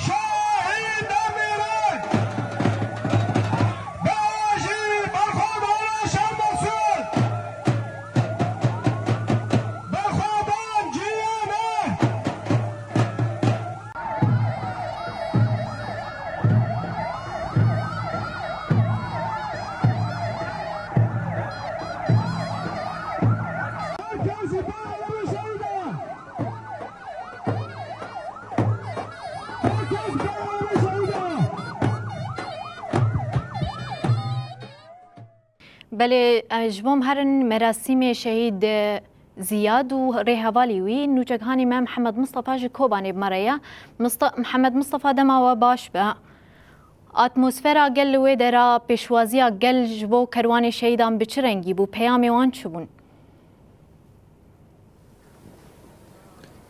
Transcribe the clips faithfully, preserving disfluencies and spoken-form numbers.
Şehîd Demîrek! Berejî berxwedana Şemasûd! Berxwedan ciyane! Herkes bağırı şehide! Herkes bağırı şehide! Belê, e, ji bo em herin merasîmê şehîd, e, Ziyad û rêhevalî wî, nûçek hanî me Mihemed Mistefa ji Kobanê bi me re ye. Mista-, Mihemed Mistefa, dema we baş be. Atmosfera gel li wê dera, pêşwaziya gel ji bo kerwanê şehîdan bi çi rengî bû, peyamê wan çi bûn?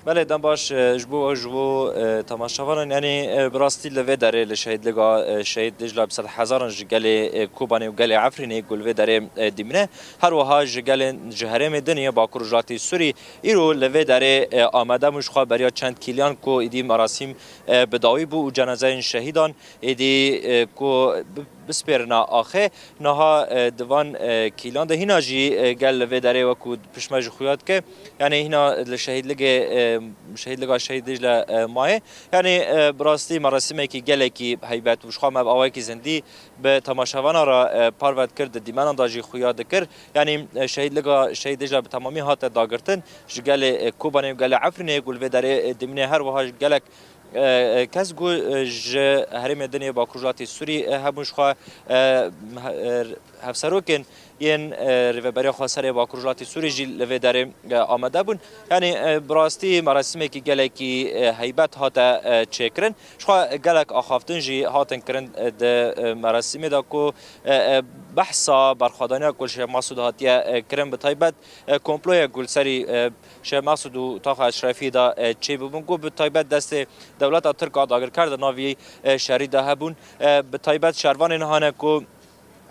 Belê, dem baş, e, ji bo, ji bo, e, temaşevanan, yanî, e, bi rastî li vê derê li şehîdliga, e, Şehîd Dicla bi sed hezaran ji gelê, e, Kobanê û gelê Efrînê ku li vê derê, e, dimîne, her wiha ji gelên ji herêmê din yê Bakur Rojhilatê Sûrî îro li vê derê, e, amade bûn, ji xwe beriya çend kîliyan ku êdî merasîm, e, bi dawî bû û cenazeyên şehîdan êdî, e, ku bi-, bispêrine axê, niha, e, di van, e, kîlan de hîna jî, e, gel li vê derê wekû pişme ji xuya dike. Yanî hîna li şehîdligê, e, şehîdliga Şehîd Dicle, e, mayê. Yanî, e, bi rastî merasîmekî gelekî heybet û ji xwe me bi awayekî zindî bi temaşevana re, e, parve dikir, di dîmenan de jî xuya dikir. Yanî, e, şehîdliga Şehîd Dicle bi temamî hate dagirtin. Ji gelê, e, Kobanê û gelê Efrînê ku li vê derê, e, dimîne her wiha gelek e, e, kes ku, e, ji herêmê din yê Bakur Rojhilatê Sûrî, e, hebûn, ji xwe, e, he-, e, hevserokên yên, e, Rêveberiya Xweserê Bakur Rojhilatê Sûrî jî li vê derê, e, amade bûn. Yanî, e, bi rastî merasîmekî gelekî, e, heybet hate, e, çêkirin. Ji xwe gelek axaftin jî hatin kirin, e, di, e, merasîmê de ku, e, e, behsa berxwedaniya ku li Şêx Mesûd hatiye, e, kirin, bi taybet e, komployek ku li serî, e, Şêx Mesûd û taxa Eşrefiyê de, e, çêbûbûn, ku bi taybet destê dewleta Tirk a dagirker di nav vî, e, şerî de hebûn. E, bi taybet şervanên hane ku,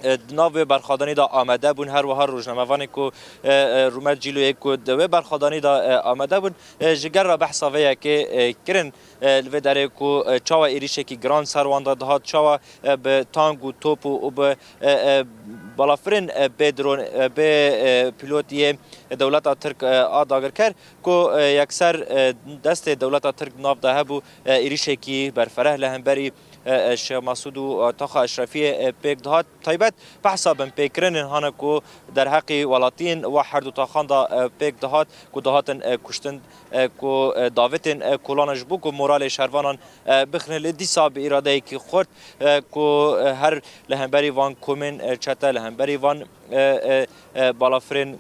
e, di nav wê berxwedanî de amade bûn, her wiha rojnamevanê ku, e, e, Rûmet Cîloyê ku di wê berxwedanî de, e, amade bûn, e, ji gel re behsa vê yekê, e, kirin. E, li vê derê ku, e, çawa êrîşekî giran ser wan de dihat, çawa, e, bi tank û top û, û bi, e, e, balafirên, e, bê dron, e, bê, e, pîlotiyê dewleta Tirk, e, a dagirker ku, e, yekser, e, destê dewleta Tirk nav de hebû, e, êrîşekî berfereh li hemberî, e, e, Şêx Mesûd û, e, taxa Eşrefiyê, e, pêk dihat. Taybet behsa binpêkirinên hane ku derheqî welatiyên wa herdu taxan de, e, pêk dihat, ku dihatin, e, kuştin, e, ku, e, davêtên, e, kolana ji bo ku moralê şervanan, e, bixine, lê dîsa bi îradeyekî xurt, e, ku, e, her li hemberî van komên, e, çete, li hemberî van, e, e, e, balafirên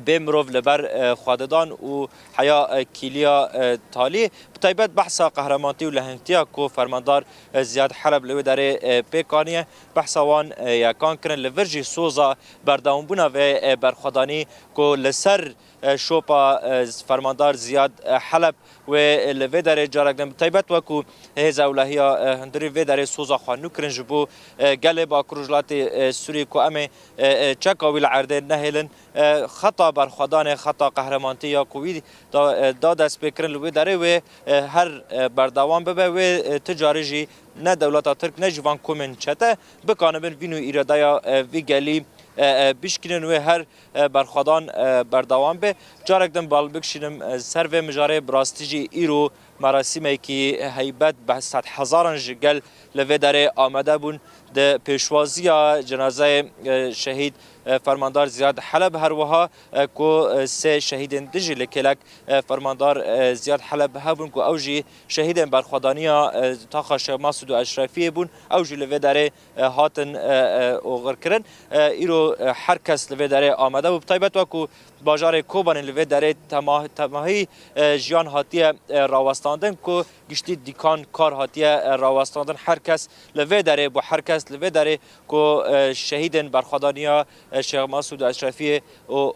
bê mirov li ber, e, xwe didan û heya, e, kîliya, e, talî. Bi taybet behsa qehremantiya û lehengtiya ku fermandar, e, Ziyad Heleb li wê derê, e, pêk aniye, behsa wan, e, yekan kirin. Li vir jî soza berdewambûna vê, e, berxwedanî ku li ser, e, şopa, e, fermandar Ziyad, e, Heleb wê li vê derê carek din bi taybet wekû hêza ewlehiya, e, hundirî vê derê soza xwe nû kirin ji bo, e, gelê Bakur Rojhilatê, e, Sûrî ku em ê, e, e, çeka wî li erdê nehêlin. E, xeta berxwedanê, xeta qehremantiya ku wî da, e, da destpêkirin li wê derê wê, e, her, e, berdewam bibe, wê, e, ti carî jî ne dewleta Tirk ne jî van komên çete bikanibin vîn û îradeya, e, vî gelî, e, e, bişkînin, wê her, e, berxwedan, e, berdewam be. Carek din bal bikişînim, e, ser vê mijarê, bi rastî jî îro merasîmekî heybet, bi sedhezaran ji gel li vê derê amade bûn. Di pêşwaziya cenazeyê, e, şehîd Fermandar Ziyad Heleb her wiha ku sê şehîdên din jî li kêlek Fermandar Ziyad Heleb hebûn ku ew jî şehîdên berxwedaniya taxa Şêx Mesûd û Eşrefiyê bûn. Ew jî li vê derê hatin oxirkirin. Îro her kes li vê derê amade bû. Bi taybet wek ku bajarê Kobanê li vê derê tema-, temahî jiyan hatiye rawestandin ku giştî dîkan kar hatiye rawestandin. Her kes li vê derê bû, her kes li vê derê ku şehîdên berxwedaniya Şêx Mesûd Eşrefiyê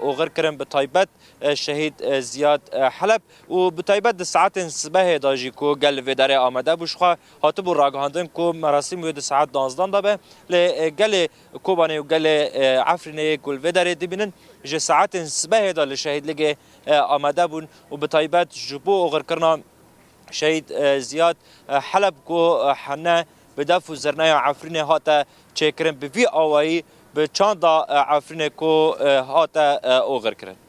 oxir kirin, bi taybet şehîd Ziyad Heleb û bi taybet di saetên sibehê de jî ku gel li vê derê amade bû, jixwe hatibû ragihandin ku merasîm wê di saet danzdan de be. Lê gelê Kobanê û gelê Efrînê ku li vê derê dibînin ji saetên sibehê de li şehîdligê amade bûn û bi taybet ji bo oxirkirina şehîd Ziyad Heleb ku hene bi def û zirneya Efrînê hate çêkirin, bi vî awayî bi çanda Efrînê ku hate oxirkirin.